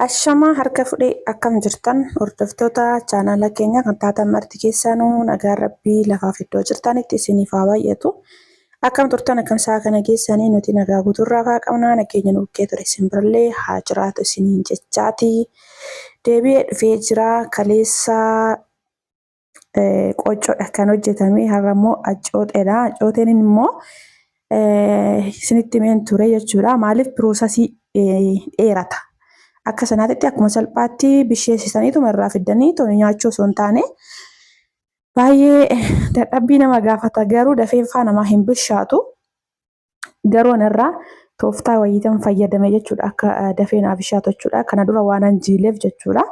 Ashamaa harka fudhee akkam jirtan hordoftoota chaanaala keenya kan taatan marti keessanuu nagaan rabbii lafaaf iddoo jirtanitti isiniif haa baay'atu. Akkam turtan akkam sa'a kana geessanii nuti nagaa guutuurraa faa qabnaa nageenya nu bukkee ture isin birallee haa jiraatu isiniin jechaati. Deebi'ee dhufee jira kaleessa qoccoodha kan hojjetame har'a immoo accooteedha. Accooteen immoo isinitti himeen ture jechuudha. Maaliif piroosasii dheerata. Akka sanaatitti akkuma salphaatti bisheessisaniituma irraa fiddanii nyaachuu osoo hin taane baay'ee dadhabbii nama gaafata garuu dafee faa namaa hin bishaatu. Garuu anarraa tooftaa wayiitan fayyadame jechuudha akka dafee naaf bishaatu jechuudha. Kana dura waanan jiileef jechuudha.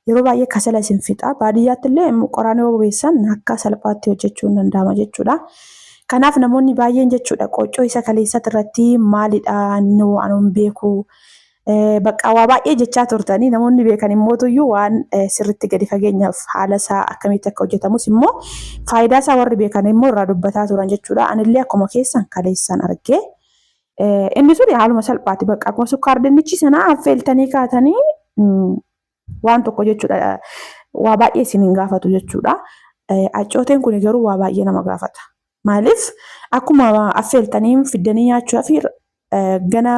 Yeroo baay'ee kasala isin fixa. Baadiyyaatti illee qoraan yoo bobeessan akka salphaatti hojjechuu hin danda'ama jechuudha. Kanaaf namoonni baay'een jechuudha qoccoo isa kaleessatti irratti maalidha nu anuun beeku Bakka waa baay'ee jechaa turtanii namoonni beekan immootuyyuu waan sirriitti gadi fageenyaaf haala isaa akkamitti akka hojjetamus immoo faayidaa isaa warri beekan immoo irraa dubbataa turan jechuudha. Anillee akkuma keessan kaleessan argee inni sun haaluma salphaati bakka akkuma sukkaar dinnichi sanaa affeeltanii kaatanii waan tokko jechuudha. Waa baay'ee isin hin gaafatu jechuudha. Accooteen kun garuu waa baay'ee nama gaafata. Maaliif akkuma affeeltanii fiddanii nyaachuudhaaf gana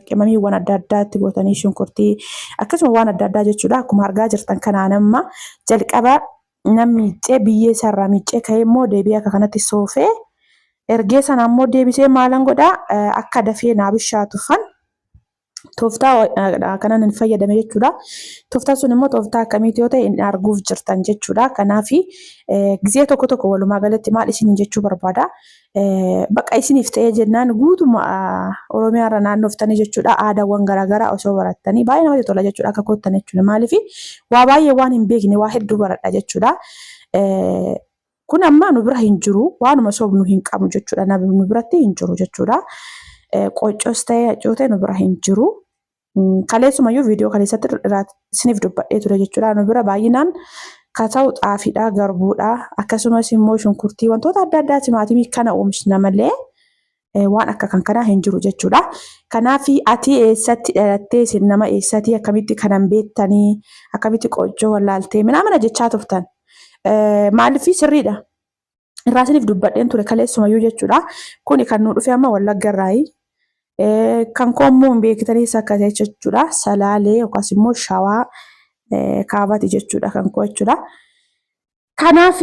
qimamiiwwan adda addaa itti gootanii shunkurtii akkasuma waan adda addaa jechuudha. Akkuma argaa jirtan kanaan amma jalqaba nan miiccee biyyee isaarraa miiccee ka'ee immoo deebi'ee akka kanatti soofee ergee sana immoo deebisee maalan godhaa akka dafee naa bishaatufan tooftaa kanan hin fayyadame jechuudha. Tooftaan sun immoo tooftaa akkamiiti yoo ta'e hin arguuf jirtan jechuudha. Kanaaf gizee tokko tokko walumaa galatti maal isiniin jechuu barbaada. Bakka isiniif ta'ee jennaan guutuma Oromiyaa irra naannoftanii jechuudha. Aadaawwan garaagaraa osoo barattanii baay'ee namatti tola jechuudha akka koottan jechuudha. Maaliif waa baay'ee waan hin beekne waa hedduu baradha jechuudha. Kun amma nu bira hin jiru waanuma sobnu hin qabnu jechuudha. Nu biratti hin jiru jechuudha. Qoccos ta'ee hacootee nu bira hin jiru. Kaleessumayyuu viidiyoo kaleessatti isiniif dubbadhee ture jechuudha. Nu bira baay'inaan ka ta'u xaafiidha, garbuudha, akkasumas immoo shunkurtii wantoota adda addaa timaatimii kana oomishna malee waan akka kan kanaa hin jiru jechuudha. Kanaaf ati eessatti dhalattee isin nama eessatii akkamitti kanan beektanii akkamitti qoccoo wallaaltee minaamina jechaa turtan. Maaliif sirriidha. Irraa isiniif dubbadheen ture kaleessumayyuu jechuudha. Kuni kan nu dhufe amma Wallagga irraayi. Kan koo immoo hin beektaniis akka ta'e jechuudha. Salaalee yookaas immoo Shawaa kaabati jechuudha kan koo jechuudha. Kanaaf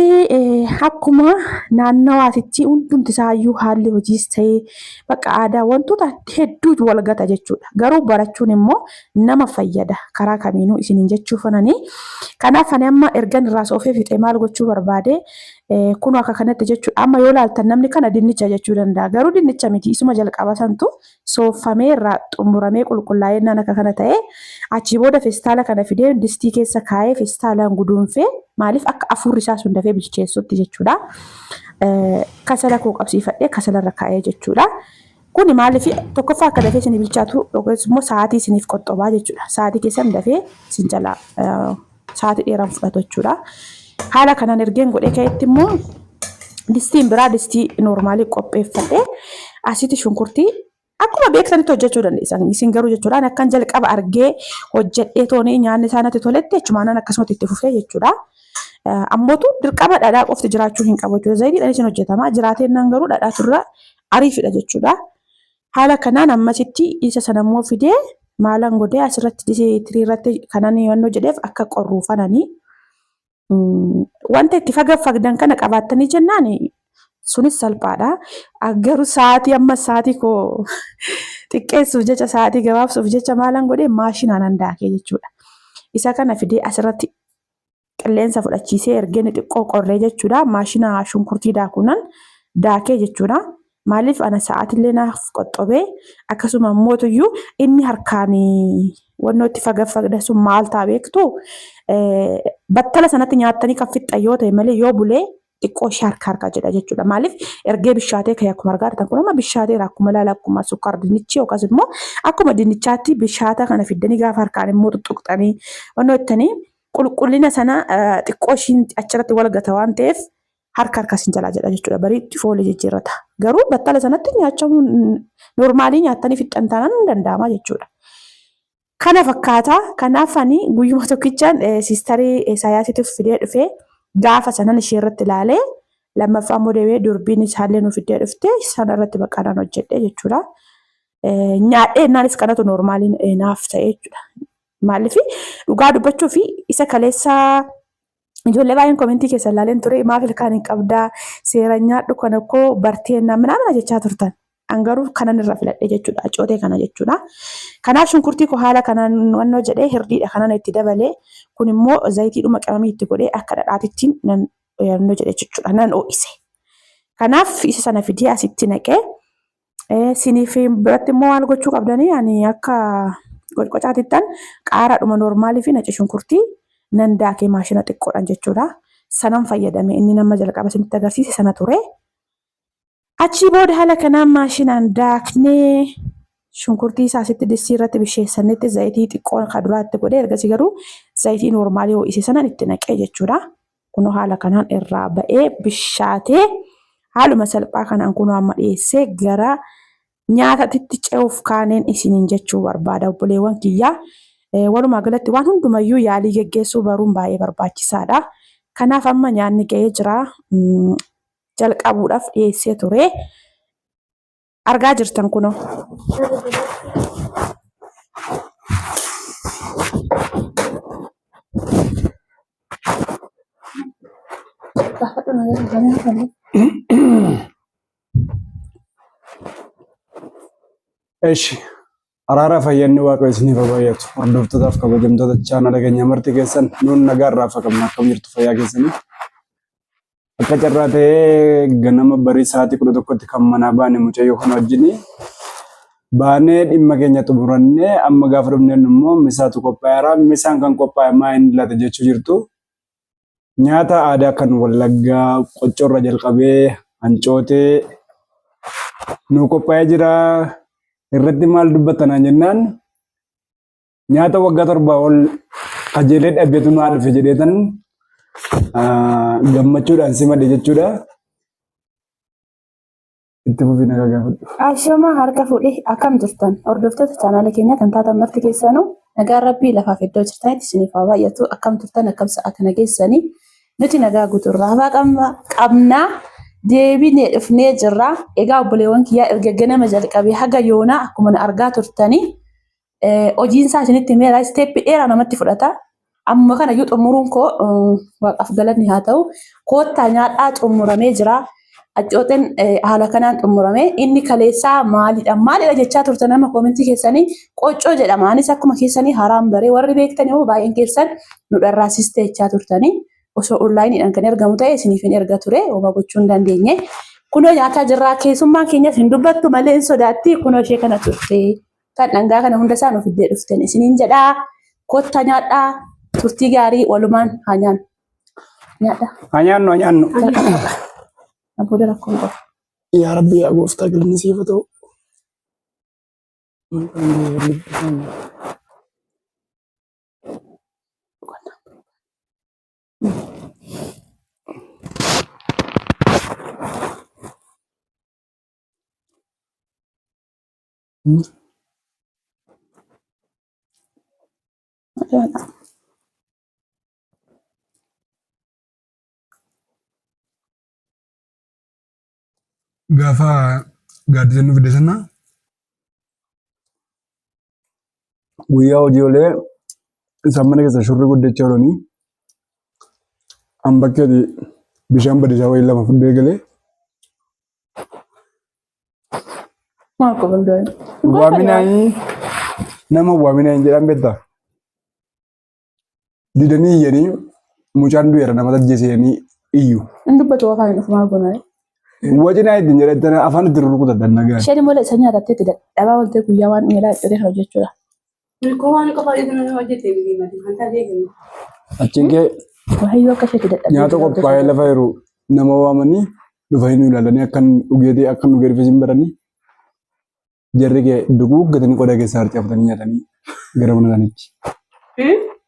akkuma naannawaatitti hundumti isaayyuu haalli hojiis ta'ee bakka aadaa wantoota hedduu wal gata jechuudha. Garuu barachuun immoo nama fayyada karaa kamiinuu isiniin jechuufananii. Kanaaf ani amma ergan irraa soofee fixee maal gochuu barbaade kun akka kanatti jechuudha. Amma yoo laaltan namni kana dinnicha jechuu danda'a. Garuu dinnicha miti isuma jalqaba santu sooffamee irraa xumuramee qulqullaa'ee naan akka kana ta'e achii booda festaala kana fidee distii keessa kaa'ee festaalaan guduunfee maaliif akka afuurri isaa sun dafee bilcheessutti jechuudha. Kasala koo qabsiifadhee kasalarra kaa'ee jechuudha. Kuni maaliif tokkoffaa akka dafee isinii bilchaatu yookiis immoo sa'aatii isiniif qoxxobaa jechuudha. Sa'aatii keessan dafee isin jalaa sa'aatii dheeraan fudhatu jechuudha. Haala kanaan ergeen godhee ka'etti immoo distiin biraa distii noormaalii qopheeffadhee asitti shunkurtii akkuma beektanitti hojjechuu dandeessan. Isin garuu jechuudha akkan jalqaba argee hojjedhee toonii nyaanni isaa natti toletti achumaanan akkasumatti itti fufee jechuudha. Ammootu dirqama dhadhaa qofti jiraachuu hin qabu jechuudha. Zayitiidhaan isin hojjetama. Jiraateennaan garuu dhadhaatu irra ariifidha jechuudha. Haala kanaan ammasitti isa sana immoo fidee maalan godhee asirratti tirii irratti kanan yannoo jedheef akka qorruufananii wanta itti fagafagdan kana qabaattanii jennaan sunis salphaadha. Garuu sa'aatii amma sa'aatii koo xiqqeessuuf jecha sa'aatii gabaabsuuf jecha maalan godhee maashinaan handaakee jechuudha. Isa kana fidee asirratti qilleensa fudhachiisee ergee inni xiqqoo qorree jechuudha. Maashina shunkurtii daakuunan daakee jechuudha. Maaliif ana sa'aatillee naaf qoxxobee akkasuma mootuyyuu inni harkaan wannoo itti fagafagda sun maal ta'a beektu battala sanatti nyaattanii kan fixxan yoo ta'e malee yoo bulee xiqqoo ishee harka harka jedha jechuudha. Maaliif ergee bishaatee ka'e akkuma argaa jirtan kun amma bishaateera akkuma ilaala akkuma sukkaar dinnichi yookaas immoo akkuma dinnichaatti bishaata kana fiddanii gaafa harkaan immoo tuttuqxanii wannoo ittanii qulqullina sana xiqqoo ishiin achirratti wal gata waan ta'eef harka harka isin jalaa jedha jechuudha. Bariitti foolii jijjiirrata. Garuu battala sanatti nyaachamuun noormaalii nyaattanii fixxan taanaan hin danda'ama jechuudha. Kana fakkaata. Kanaaf ani guyyuma tokkichaan siistarii Isaayaasiitiif fidee dhufee gaafa sanan ishee irratti ilaalee lammaffaa immoo deebi'ee durbiin isaallee nu fiddee dhufte sana irratti bakka nan hojjedhe jechuudha. Nyaadhee innaanis kanatu noormaaliin naaf ta'e jechuudha. Maaliif dhugaa dubbachuu fi isa kaleessa ijoollee baay'een komentii keessa ilaaleen ture maaf ilkaan hin qabdaa seera nyaadhu kana koo bartee na minamina jechaa turtan. An garuu kanan irra filadhe jechuudha acootee kana jechuudha. Kanaaf shunkurtii koo haala kanaan wannoo jedhee hirdiidha kanan itti dabalee kun immoo zayitiidhuma qimamii itti godhee akka dhadhaatittiin nan wannoo jedhe jechuudha nan ho'ise. Kanaaf isa sana fidee asitti naqee Siniif biratti immoo maal gochuu qabdanii ani akka qocqocaatittan qaaraadhuma noormaalii fi naci shunkurtii nan daakee maashina xiqqoodhaan jechuudha. Sanan fayyadame inni nama jalqaba isinitti agarsiise sana ture. Achii booda haala kanaan maashinaan daaknee shunkurtii isaa asitti distii irratti bisheessannetti zayitii xiqqoo kan duraa itti godhee ergasii garuu zayitii noormaalii ho'ise sanan itti naqee jechuudha. Kunoo haala kanaan irraa ba'ee bishaatee haaluma salphaa kanaan kunoo amma dhiyeessee gara nyaatatitti ce'uuf kaaneen isiniin jechuu barbaada obboleewwan kiyyaa. Walumaa galatti waan hundumayyuu yaalii geggeessuu baruun baay'ee barbaachisaadha. Kanaaf amma nyaanni ga'ee jira. Jalqabuudhaaf dhiyeessee ture. Argaa jirtan kunoo. Eshi araara fayyanni waaqa isiniif haa baay'atu. Hordoftootaaf kabajamtoota chaanala keenya marti keessan nuun nagaa irraa fakkamna akkam jirtu fayyaa keessanii. Akka carraa ta'ee ganama barii sa'aatii 11tti kan manaa baane mucayyoo kana wajjin baanee dhimma keenya xumurannee amma gaafa dhufneen immoo misaatu qophaa'eera. Misaan kan qophaa'e maa inni laata jechuu jirtu. Nyaata aadaa kan Wallaggaa qoccorra jalqabee hancootee nuu qophaa'ee jira. Irratti maal dubbattanaan jennaan Nyaata waggaa torbaa ol kajeelee dhabeetu naa dhufe jedheetan gammachuudhaan simadhe jechuudha. Itti fufii nagaa gaafadhu. Ashamaa harka fuudhee akkam jirtan hordoftoota chaanaala keenyaa kan taatan marti keessanuu nagaan rabbii lafaaf iddoo jirtanitti isiniif haa baay'atu akkam turtan akkam sa'a kana geessanii nuti nagaa guutuurraa hafaa qabnaa deebinee dhufnee jirra egaa obboleewwan kiyyaa erga ganama jalqabee haga yoonaa akkuma na argaa turtanii hojiin isaa isinitti himeera isteeppii dheeraa namatti fudhata. Amma kana iyyuu xumuruun koo waaqaaf galanni haa ta'u. Koottaa nyaadhaa xumuramee jira. Accooxeen haala kanaan xumurame. Inni kaleessaa maalidha? Maalidha jechaa turte nama koomentii keessanii qoccoo jedhama. Anis akkuma keessanii haaraan baree warri beektan immoo baay'een keessan nu dharraasiste jechaa turtanii. Osoo onlaayiniidhaan kan ergamu ta'e isiniif hin erga ture homaa gochuu hin dandeenye. Kunoo nyaataa jirraa keessummaan keenyas hin dubbattu malee hin sodaatti kunoo ishee kana turte. Kan dhangaa kana hunda isaa nu fiddee dhuften isiniin jedhaa. Kotta nyaadhaa. Turtii gaarii walumaan haa nyaannu. Nyaadhaa. Haa nyaannu haa nyaannu. Na booda rakkoo hin qabu. Yaa Rabbi yaa gooftaa galanni siif haa ta'u. Gaafa gaaddisa nu fide sana guyyaa hojii olee isaan mana keessa shurrii guddachaa oolanii an bakkeeti bishaan badisaa wayii lama fudhee galee Maal qaban gaa'ela? Waaminaayii nama waaminaayii jedhan beektaa? Didanii iyyanii mucaan du'eera nama ajjeese jedhanii iyyu. Hin dubbatu afaan hin dhufu maal goona? Wacinaa ittiin jedhan afaan itti rurrukutadha nagaan. Isheen immoo isa nyaatattee itti dadhabaa ooltee guyyaa waan miilaa itti kana hojjechuudha. Koo waan qofa hojjetan hojjete miti wanta beekamu. Achiin kee Waayyoo akka isheetti dadhabdee nyaata qophaa'ee lafa jiru nama waamanii dhufanii nu ilaalanii akkan dhugeetii akkan dhugee dhufe sin baranii jarri kee duguuggatanii qodaa keessaa harcaafatanii nyaatanii gara mana isaaniitti.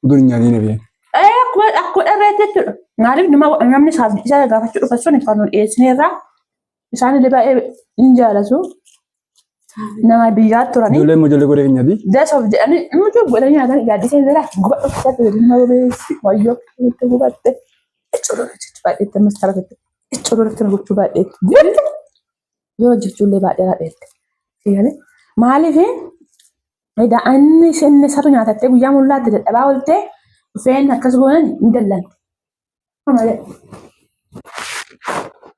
Utuu hin nyaatiin hafee. Akkuma akkuma dharreetti jechuudha. Maaliif nama namni isaaf isa gaafachuu dhufa sun kan nu dhiyeessineerraa isaan illee baay'ee hin jaalatu. Nama biyyaa turanii. Ijoollee immoo ijoollee godee keenyaati. Dasoof jedhanii nuti godhanii nyaatan gaaddiseen jira gubadhu keessatti nama bobeessi wayyoo itti gubatte iccoo jechuu baay'eetti ammas tarafette iccoo irratti gochuu baay'eetti gubatte yoo hojjechuullee baay'ee raadheette. Sigalee maaliif edaa inni isheen isatu nyaatattee guyyaa mul'aatti dadhabaa ooltee dhufeen akkas goonan hin dallante. Malee.